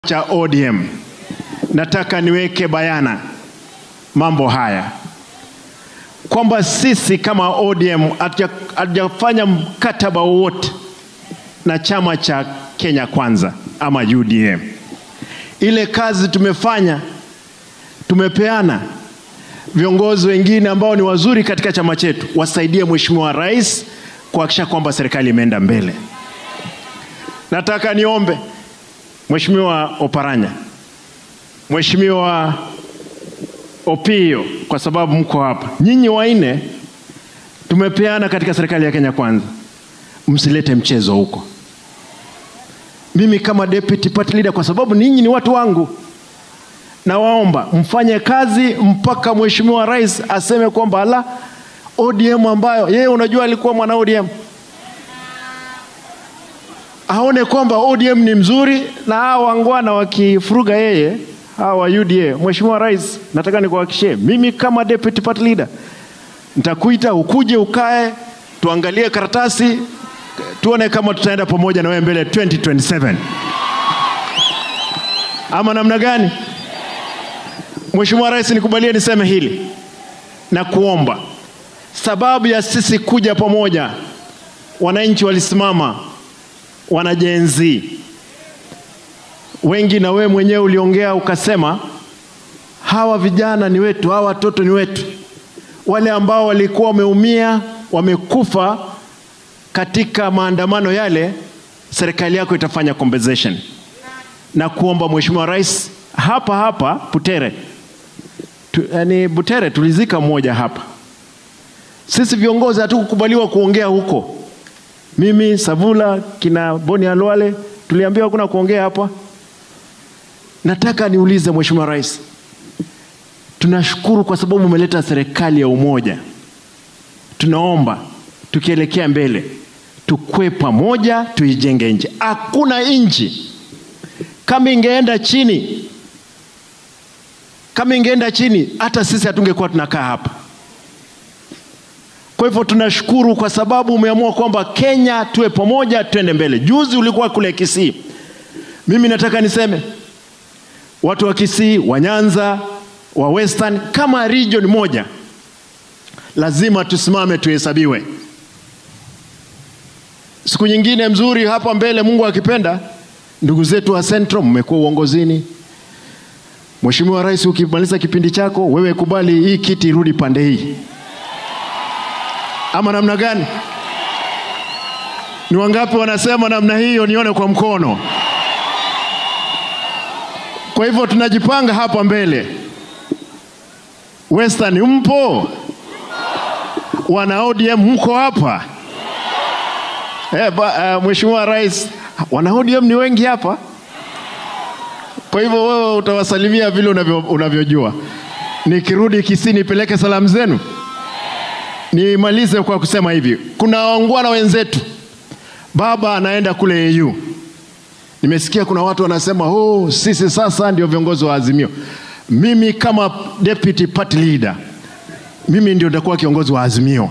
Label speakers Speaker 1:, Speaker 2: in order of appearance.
Speaker 1: Cha ODM, nataka niweke bayana mambo haya kwamba sisi kama ODM hatujafanya mkataba wowote na chama cha Kenya Kwanza ama UDM. Ile kazi tumefanya, tumepeana viongozi wengine ambao ni wazuri katika chama chetu wasaidie Mheshimiwa Rais kuhakikisha kwamba serikali imeenda mbele. Nataka niombe Mheshimiwa Oparanya, Mheshimiwa Opio, kwa sababu mko hapa nyinyi wanne, tumepeana katika serikali ya Kenya Kwanza, msilete mchezo huko. Mimi kama deputy party leader, kwa sababu ninyi ni watu wangu, nawaomba mfanye kazi mpaka Mheshimiwa Rais aseme kwamba la ODM, ambayo yeye unajua alikuwa mwana ODM, aone kwamba ODM ni mzuri, na hao wangwana wakifuruga yeye, hawa UDA. Mheshimiwa Rais, nataka nikuhakikishie, mimi kama deputy party leader nitakuita ukuje ukae, tuangalie karatasi, tuone kama tutaenda pamoja na wewe mbele 2027. Ama namna gani? Mheshimiwa Rais, nikubalie niseme hili na kuomba. Sababu ya sisi kuja pamoja, wananchi walisimama, wana Gen Z wengi, na wewe mwenyewe uliongea ukasema hawa vijana ni wetu, hawa watoto ni wetu, wale ambao walikuwa wameumia, wamekufa katika maandamano yale, serikali yako itafanya compensation. Na kuomba Mheshimiwa Rais, hapa hapa Butere, yani Butere tulizika mmoja hapa. Sisi viongozi hatukukubaliwa kuongea huko. Mimi, Savula, kina Boni Alwale, tuliambiwa hakuna kuongea hapa. Nataka niulize Mheshimiwa Rais, tunashukuru kwa sababu umeleta serikali ya umoja. Tunaomba tukielekea mbele tukue pamoja, tuijenge nchi. Hakuna nchi kama ingeenda chini, kama ingeenda chini hata sisi hatungekuwa tunakaa hapa. Kwa hivyo tunashukuru kwa sababu umeamua kwamba Kenya tuwe pamoja, tuende mbele. Juzi ulikuwa kule Kisii. Mimi nataka niseme watu wa Kisii, wa Nyanza, wa Western, kama region moja lazima tusimame tuhesabiwe. Siku nyingine mzuri hapa mbele, Mungu akipenda, ndugu zetu wa Central mmekuwa uongozini. Mheshimiwa Rais, ukimaliza kipindi chako wewe kubali hii kiti irudi pande hii. Ama namna gani? Ni wangapi wanasema namna hiyo? Nione kwa mkono. Kwa hivyo tunajipanga hapa mbele. Western mpo? Wana ODM mko hapa? Mheshimiwa Rais, wana ODM ni wengi hapa. Kwa hivyo wewe utawasalimia vile unavyojua. Nikirudi Kisii nipeleke salamu zenu. Nimalize kwa kusema hivi, kuna wangwana wenzetu, baba anaenda kule AU. Nimesikia kuna watu wanasema, oh, sisi sasa ndio viongozi wa Azimio. Mimi kama deputy party leader, mimi ndio nitakuwa kiongozi wa Azimio.